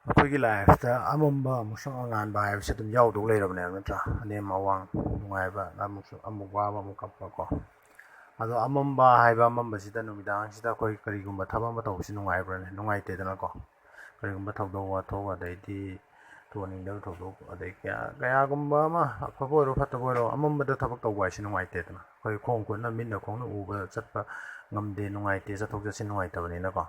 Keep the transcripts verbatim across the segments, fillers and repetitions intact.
ꯑꯩꯈꯣꯏꯒꯤ ꯂꯥꯏꯐꯇ ꯑꯃꯝꯕ ꯑꯃꯁꯨꯡ ꯑꯉꯥꯟꯕ ꯍꯥꯏꯕꯁꯦ ꯑꯗꯨꯝ ꯌꯥꯎꯗꯧ ꯂꯩꯔꯕꯅꯦꯕ, ꯅꯠꯇ꯭ꯔꯥ? ꯑꯅꯦꯝ ꯑꯋꯥꯡ, ꯅꯨꯡꯉꯥꯏꯕ, ꯑꯃꯨꯛꯁꯨ ꯑꯃꯨꯛ ꯋꯥꯕ, ꯑꯃꯨꯛ ꯀꯞꯄ ꯀꯣ꯫ ꯑꯗꯣ ꯑꯃꯝꯕ ꯍꯥꯏꯕ ꯑꯃꯝꯕꯁꯤꯗ ꯅꯨꯃꯤꯗꯥꯡꯁꯤꯗ ꯑꯩꯈꯣꯏ ꯀꯔꯤꯒꯨꯝꯕ ꯊꯕꯛ ꯑꯃ ꯇꯧꯕꯁꯤ ꯅꯨꯡꯉꯥꯏꯕ꯭ꯔꯥꯅꯦ? ꯅꯨꯡꯉꯥꯏꯇꯦꯗꯅꯀꯣ꯫ ꯀꯔꯤꯒꯨꯝꯕ ꯊꯧꯗꯣꯛ ꯋꯥꯊꯣꯛ, ꯑꯗꯩꯗꯤ ꯇꯧꯍꯟꯅꯤꯡꯗꯕ ꯊꯧꯗꯣꯛ, ꯑꯗꯩ ꯀꯌꯥ ꯀꯌꯥꯒꯨꯝꯕ ꯑꯃ, ꯑꯐꯕ ꯑꯣꯏꯔꯣ ꯐꯠꯇꯕ ꯑꯣꯏꯔꯣ, ꯑꯃꯝꯕꯗ ꯊꯕꯛ ꯇꯧꯕ ꯍꯥꯏꯁꯤ ꯅꯨꯡꯉꯥꯏꯇꯦꯗꯅ꯫ ꯑꯩꯈꯣꯏ ꯈꯣꯡ ꯈꯨꯠꯅ, ꯃꯤꯠꯅ ꯈꯣꯡꯅ ꯎꯕ ꯆꯠꯄ ꯉꯝꯗꯦ, ꯅꯨꯡꯉꯥꯏꯇꯦ, ꯆꯠꯊꯣꯛ ꯆꯠꯁꯤꯟ ꯅꯨꯡꯉꯥꯏꯇꯕꯅꯤꯅꯀꯣ꯫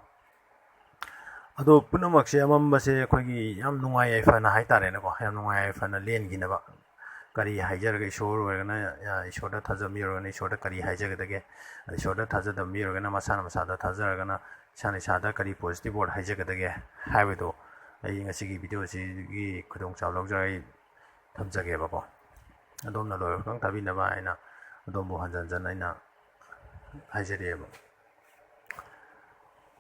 ꯑꯗꯣ ꯄꯨꯝꯅꯃꯛꯁꯦ, ꯑꯃꯝꯕꯁꯦ ꯑꯩꯈꯣꯏꯒꯤ ꯌꯥꯝ ꯅꯨꯡꯉꯥꯏ ꯌꯥꯏꯐꯅ ꯍꯥꯏꯇꯥꯔꯦꯅꯦꯀꯣ, ꯌꯥꯝ ꯅꯨꯡꯉꯥꯏ ꯌꯥꯏꯐꯅ ꯂꯦꯟꯈꯤꯅꯕ꯫ ꯀꯔꯤ ꯍꯥꯏꯖꯔꯒ, ꯏꯁꯣꯔ ꯑꯣꯏꯔꯒꯅ, ꯑ, ꯏꯁꯣꯔꯗ ꯊꯥꯖꯕ ꯃꯤ ꯑꯣꯏꯔꯒꯅ ꯏꯁꯣꯔꯗ ꯀꯔꯤ ꯍꯥꯏꯖꯒꯗꯒꯦ? ꯏꯁꯣꯔꯗ ꯊꯥꯖꯗꯕ ꯃꯤ ꯑꯣꯏꯔꯒꯅ ꯃꯁꯥꯅ ꯃꯁꯥꯗ ꯊꯥꯖꯔꯒꯅ ꯏꯁꯥꯅ ꯏꯁꯥꯗ ꯀꯔꯤ positive word ꯍꯥꯏꯖꯒꯗꯒꯦ ꯍꯥꯏꯕꯗꯣ ꯑꯩ ꯉꯁꯤꯒꯤ video ꯑꯁꯤꯒꯤ ꯈꯨꯗꯣꯡꯆꯥꯕ ꯂꯧꯖꯔꯒ ꯑꯩ ꯊꯝꯖꯒꯦꯕꯀꯣ꯫ ꯑꯗꯣꯝꯅ ꯂꯣꯏꯕ ꯈꯛꯇꯪ ꯇꯥꯕꯤꯅꯕ ꯍꯥꯏꯅ ꯑꯗꯣꯝꯕꯨ ꯍꯟꯖꯟ ꯍꯟꯖꯟ ꯑꯩꯅ ꯍꯥꯏꯖꯔꯤꯑꯕ꯫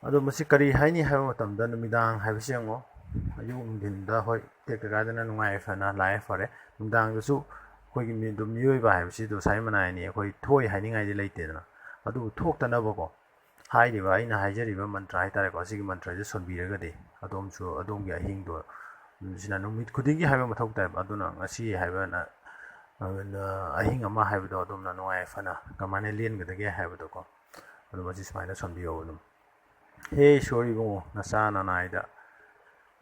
ꯑꯗꯣ ꯃꯁꯤ ꯀꯔꯤ ꯍꯥꯏꯅꯤ ꯍꯥꯏꯕ ꯃꯇꯝꯗ, ꯅꯨꯃꯤꯗꯥꯡ ꯍꯥꯏꯕꯁꯤ ꯌꯦꯡꯉꯣ, ꯑꯌꯨꯛ ꯅꯨꯡꯊꯤꯟꯗ ꯍꯣꯏ ꯇꯦꯛꯇ ꯀꯥꯏꯗꯅ ꯅꯨꯡꯉꯥꯏ ꯌꯥꯏꯐꯅ ꯂꯥꯛꯑꯦ ꯐꯔꯦ, ꯅꯨꯡꯗꯥꯡꯗꯁꯨ ꯑꯩꯈꯣꯏꯒꯤ ꯃꯤ-, ꯑꯗꯨꯝ ꯃꯤꯑꯣꯏꯕ ꯍꯥꯏꯕꯁꯤ ꯗꯣꯁꯥꯏ ꯃꯅꯥꯏꯅꯤ, ꯑꯩꯈꯣꯏ ꯊꯣꯛꯏ ꯍꯥꯏꯅꯤꯡꯉꯥꯏꯗꯤ ꯂꯩꯇꯦꯗꯅ꯫ ꯑꯗꯨꯕꯨ ꯊꯣꯛꯇꯅꯕꯀꯣ, ꯍꯥꯏꯔꯤꯕ ꯑꯩꯅ ꯍꯥꯏꯖꯔꯤꯕ ꯃꯟꯇ꯭ꯔ ꯍꯥꯏꯇꯥꯔꯦꯀꯣ, ꯑꯁꯤꯒꯤ ꯃꯟꯇ꯭ꯔꯁꯦ ꯁꯣꯟꯕꯤꯔꯒꯗꯤ ꯑꯗꯣꯝꯁꯨ ꯑꯗꯣꯝꯒꯤ ꯑꯍꯤꯡꯗꯣ, ꯁꯤꯅ ꯅꯨꯃꯤꯠ ꯈꯨꯗꯤꯡꯒꯤ ꯍꯥꯏꯕ ꯃꯊꯧ ꯇꯥꯏꯕ꯫ ꯑꯗꯨꯅ ꯉꯁꯤ ꯍꯥꯏꯕꯅ, ꯑ, ꯑꯍꯤꯡ ꯑꯃ ꯍꯥꯏꯕꯗꯣ ꯑꯗꯣꯝꯅ ꯅꯨꯡꯉꯥꯏ ꯌꯥꯏꯐꯅ ꯀꯃꯥꯏꯅ ꯂꯦꯟꯒꯗꯒꯦ ꯍꯥꯏꯕꯗꯣꯀꯣ, ꯑꯗꯨꯝ ꯑꯁꯤ ꯁꯨꯃꯥꯏꯅ ꯁꯣꯟꯕꯤꯌꯣ ꯑꯗꯨꯝ꯫ ꯍꯦ ꯏꯁꯣꯔ ꯏꯕꯨꯡꯉꯣ, ꯅꯆꯥ ꯅꯅꯥꯏꯗ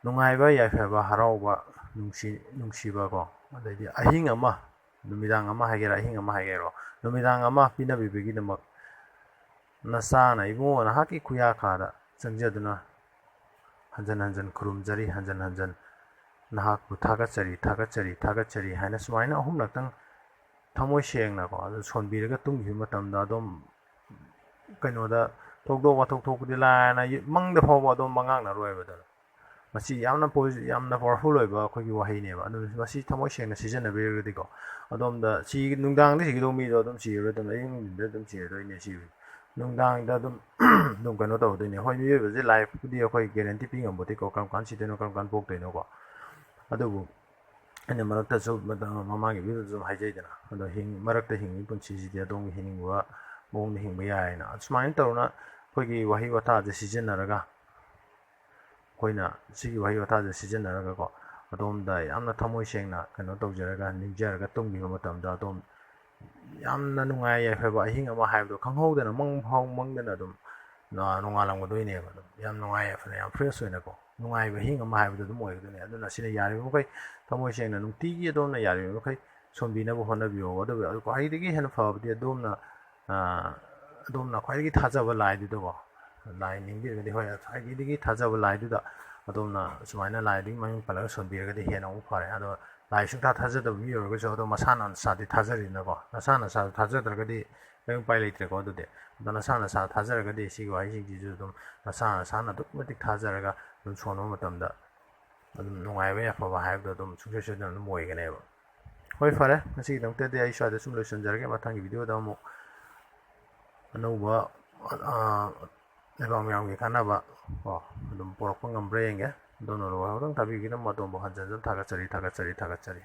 ꯅꯨꯡꯉꯥꯏꯕ, ꯌꯥꯏꯐꯕ, ꯍꯔꯥꯎꯕ, ꯅꯨꯡꯁꯤ-, ꯅꯨꯡꯁꯤꯕ ꯀꯣ, ꯑꯗꯩꯗꯤ ꯑꯍꯤꯡ ꯑꯃ, ꯅꯨꯃꯤꯗꯥꯡ ꯑꯃ ꯍꯥꯏꯒꯦꯔꯥ, ꯑꯍꯤꯡ ꯑꯃ ꯍꯥꯏꯒꯦꯔꯣ, ꯅꯨꯃꯤꯗꯥꯡ ꯑꯃ ꯄꯤꯅꯕꯤꯕꯒꯤꯗꯃꯛ ꯅꯆꯥꯅ ꯏꯕꯨꯡꯉꯣ ꯅꯍꯥꯛꯀꯤ ꯈꯨꯌꯥꯈꯥꯗ ꯆꯪꯖꯗꯨꯅ ꯍꯟꯖꯟ ꯍꯟꯖꯟ ꯈꯨꯔꯨꯝꯖꯔꯤ, ꯍꯟꯖꯟ ꯍꯟꯖꯟ ꯅꯍꯥꯛꯄꯨ ꯊꯥꯒꯠꯆꯔꯤ, ꯊꯥꯒꯠꯆꯔꯤ, ꯊꯥꯒꯠꯆꯔꯤ ꯍꯥꯏꯅ ꯁꯨꯃꯥꯏꯅ ꯑꯍꯨꯝꯂꯛꯇꯪ ꯊꯃꯣꯏ ꯁꯦꯡꯅꯀꯣ, ꯑꯗꯨ ꯁꯣꯟꯕꯤꯔꯒ ꯇꯨꯝꯈꯤꯕ ꯃꯇꯝꯗ ꯑꯗꯨꯝ ꯀꯩꯅꯣꯗ ꯊꯧꯗꯣꯛ ꯋꯥꯊꯣꯛ ꯊꯣꯛꯄꯗꯤ ꯂꯥꯏꯔꯅ ꯌꯨ-, ꯃꯪꯗ ꯐꯥꯎꯕ ꯑꯗꯨꯝ ꯃꯪꯉꯥꯛꯅꯔꯣꯏꯕ ꯑꯗꯨꯅ꯫ ꯃꯁꯤ ꯌꯥꯝꯅ ꯄꯣ-, ꯌꯥꯝꯅ powerful ꯑꯣꯏꯕ ꯑꯩꯈꯣꯏꯒꯤ ꯋꯥꯍꯩꯅꯦꯕ꯫ ꯑꯗꯨ ꯃꯁꯤ ꯊꯃꯣꯏ ꯁꯦꯡꯅ ꯁꯤꯖꯤꯟꯅꯕꯤꯔꯒꯗꯤꯀꯣ, ꯑꯗꯣꯝꯗ ꯁꯤ ꯅꯨꯡꯗꯥꯡꯗ ꯁꯤꯒꯗꯧꯕ ꯃꯤꯗꯣ ꯑꯗꯨꯝ ꯁꯤꯔꯔꯣꯏꯗꯕꯅꯤ, ꯑꯌꯨꯛ ꯅꯨꯡꯊꯤꯟꯗ ꯑꯗꯨꯝ ꯁꯤꯔꯗꯣꯏꯅꯦ ꯁꯤꯕꯨꯗꯤ꯫ ꯅꯨꯡꯗꯥꯡꯗ ꯑꯗꯨꯝ, ꯑꯗꯨꯝ ꯀꯩꯅꯣ ꯇꯧꯗꯣꯏꯅꯦ꯫ ꯍꯣꯏ, ꯃꯤꯑꯣꯏꯕꯁꯦ ꯂꯥꯏꯐꯄꯨꯗꯤ ꯑꯩꯈꯣꯏ guarantee ꯄꯤ ꯉꯝꯄꯣꯠꯇꯦꯀꯣ, ꯀꯔꯝ ꯀꯥꯟꯗ ꯁꯤꯗꯣꯏꯅꯣ, ꯀꯔꯝ ꯀꯥꯟꯗ ꯄꯣꯛꯇꯣꯏꯅꯣꯀꯣ꯫ ꯑꯗꯨꯕꯨ ꯑꯩꯅ ꯃꯔꯛꯇꯁꯨ ꯃꯇꯝ, ꯃꯃꯥꯡꯒꯤ videoꯗꯁꯨ ꯑꯗꯨꯝ ꯍꯥꯏꯖꯩꯗꯅ, ꯑꯗꯣ ꯍꯤꯡ-, ꯃꯔꯛꯇ ꯍꯤꯡꯉꯤ ꯄꯨꯟꯁꯤꯁꯤꯗꯤ ꯑꯗꯣꯝꯒꯤ ꯍꯤꯡꯅꯤꯡꯕ ꯃꯑꯣꯡꯗ ꯍꯤꯡꯕ ꯌꯥꯏꯅ꯫ ꯑꯁꯨꯃꯥꯏꯅ ꯇꯧꯗꯅ ꯑꯩꯈꯣꯏꯒꯤ ꯋꯥꯍꯩ ꯋꯥꯇꯥꯁꯦ ꯁꯤꯖꯤꯟꯅꯔꯒ ꯑꯩꯈꯣꯏꯅ ꯁꯤꯒꯤ ꯋꯥꯍꯩ ꯋꯥꯇꯥꯁꯦ ꯁꯤꯖꯤꯟꯅꯔꯒꯀꯣ, ꯑꯗꯣꯝꯗ ꯌꯥꯝꯅ ꯊꯃꯣꯏ ꯁꯦꯡꯅ ꯀꯩꯅꯣ ꯇꯧꯖꯔꯒ, ꯅꯤꯡꯖꯔꯒ ꯇꯨꯝꯈꯤꯕ ꯃꯇꯝꯗ ꯑꯗꯣꯝ ꯌꯥꯝꯅ ꯅꯨꯡꯉꯥꯏ ꯌꯥꯏꯐꯕ ꯑꯍꯤꯡ ꯑꯃ ꯍꯥꯏꯕꯗꯣ ꯈꯪꯍꯧꯗꯅ ꯃꯪ ꯐꯥꯎ ꯃꯪꯗꯅ ꯑꯗꯨꯝ ꯅꯣꯡꯉꯥꯜꯂꯝꯒꯗꯣꯏꯅꯦꯕ꯫ ꯑꯗꯨꯝ ꯌꯥꯝ ꯅꯨꯡꯉꯥꯏ ꯌꯥꯏꯐꯅ, ꯌꯥꯝ fresh ꯑꯣꯏꯅꯀꯣ, ꯅꯨꯡꯉꯥꯏꯕ ꯑꯍꯤꯡ ꯑꯃ ꯍꯥꯏꯕꯗꯣ ꯑꯗꯨꯝ ꯑꯣꯏꯒꯗꯣꯏꯅꯦ꯫ ꯑꯗꯨꯅ ꯁꯤꯅ ꯌꯥꯔꯤꯕ ꯃꯈꯩ ꯊꯃꯣꯏ ꯁꯦꯡꯅ ꯅꯨꯡꯇꯤꯒꯤ ꯑꯗꯣꯝꯅ ꯌꯥꯔꯤꯕ ꯃꯈꯩ ꯁꯣꯟꯕꯤꯅꯕ ꯍꯣꯠꯅꯕꯤꯌꯣ꯫ ꯑꯗꯨꯒ ꯈ꯭ꯋꯥꯏꯗꯒꯤ ꯍꯦꯟꯅ ꯐꯕꯗꯤ ꯑꯗꯣꯝꯅ, ꯑꯗꯣꯝꯅ ꯈ꯭ꯋꯥꯏꯗꯒꯤ ꯊꯥꯖꯕ ꯂꯥꯏꯗꯨꯗꯀꯣ, ꯂꯥꯏ ꯅꯤꯡꯕꯤꯔꯒꯗꯤ, ꯍꯣꯏ, ꯈ꯭ꯋꯥꯏꯗꯒꯤ ꯊꯥꯖꯕ ꯂꯥꯏꯗꯨꯗ ꯑꯗꯣꯝꯅ ꯁꯨꯃꯥꯏꯅ ꯂꯥꯏꯗꯨꯒꯤ ꯃꯃꯤꯡ ꯄꯜꯂꯒ ꯁꯣꯟꯕꯤꯔꯒꯗꯤ ꯍꯦꯟꯅ ꯑꯃꯨꯛ ꯐꯔꯦ꯫ ꯑꯗꯣ ꯂꯥꯏ ꯁꯨꯡꯊꯥ ꯊꯥꯖꯗꯕ ꯃꯤ ꯑꯣꯏꯔꯒꯁꯨ ꯑꯗꯣ ꯃꯁꯥꯅ ꯃꯁꯥꯗꯤ ꯊꯥꯖꯔꯤꯅꯀꯣ, ꯅꯁꯥ ꯅꯁꯥꯗ ꯊꯥꯖꯗ꯭ꯔꯒꯗꯤ ꯀꯔꯤꯝ ꯎꯄꯥꯏ ꯂꯩꯇ꯭ꯔꯦꯀꯣ꯫ ꯑꯗꯨꯗꯤ ꯑꯗꯣ ꯅꯁꯥ ꯅꯁꯥꯗ ꯊꯥꯖꯔꯒꯗꯤ ꯁꯤꯒꯤ ꯋꯥꯍꯩꯁꯤꯡꯁꯤꯁꯨ ꯑꯗꯨꯝ ꯅꯁꯥ ꯅꯁꯥꯅ ꯑꯗꯨꯛꯀꯤ ꯃꯇꯤꯛ ꯊꯥꯖꯔꯒ ꯑꯗꯨꯝ ꯁꯣꯟꯕ ꯃꯇꯝꯗ ꯑꯗꯨꯝ ꯅꯨꯡꯉꯥꯏꯕ ꯌꯥꯏꯐꯕ ꯍꯥꯏꯕꯗꯣ ꯑꯗꯨꯝ ꯁꯨꯡꯁꯣꯏ ꯁꯣꯏꯗꯅ ꯑꯗꯨꯝ ꯑꯣꯏꯒꯅꯦꯕ꯫ ꯍꯣꯏ, ꯐꯔꯦ, ꯉꯁꯤꯒꯤꯗꯃꯛꯇꯗꯤ ꯑꯩ ꯁ꯭ꯋꯥꯏꯗ ꯁꯨꯝ ꯂꯣꯏꯁꯤꯟꯖꯔꯒꯦ꯫ ꯃꯊꯪꯒꯤ video ꯗ ꯑꯃꯨꯛ ꯑꯅꯧꯕ, ꯑ, ꯂꯩꯕꯥꯛ ꯃꯌꯥꯝꯒꯤ ꯀꯥꯟꯅꯕ ꯀꯣ ꯑꯗꯨꯝ ꯄꯨꯔꯛꯄ ꯉꯝꯕ꯭ꯔꯥ ꯌꯦꯡꯒꯦ꯫ ꯑꯗꯣꯝꯅ ꯂꯣꯏꯍꯧꯗꯪ ꯇꯥꯕꯤꯕꯒꯤꯗꯃꯛ ꯑꯗꯣꯝꯕꯨ ꯍꯟꯖꯟ ꯍꯟꯖꯟ ꯊꯥꯒꯠꯆꯔꯤ, ꯊꯥꯒꯠꯆꯔꯤ, ꯊꯥꯒꯠꯆꯔꯤ꯫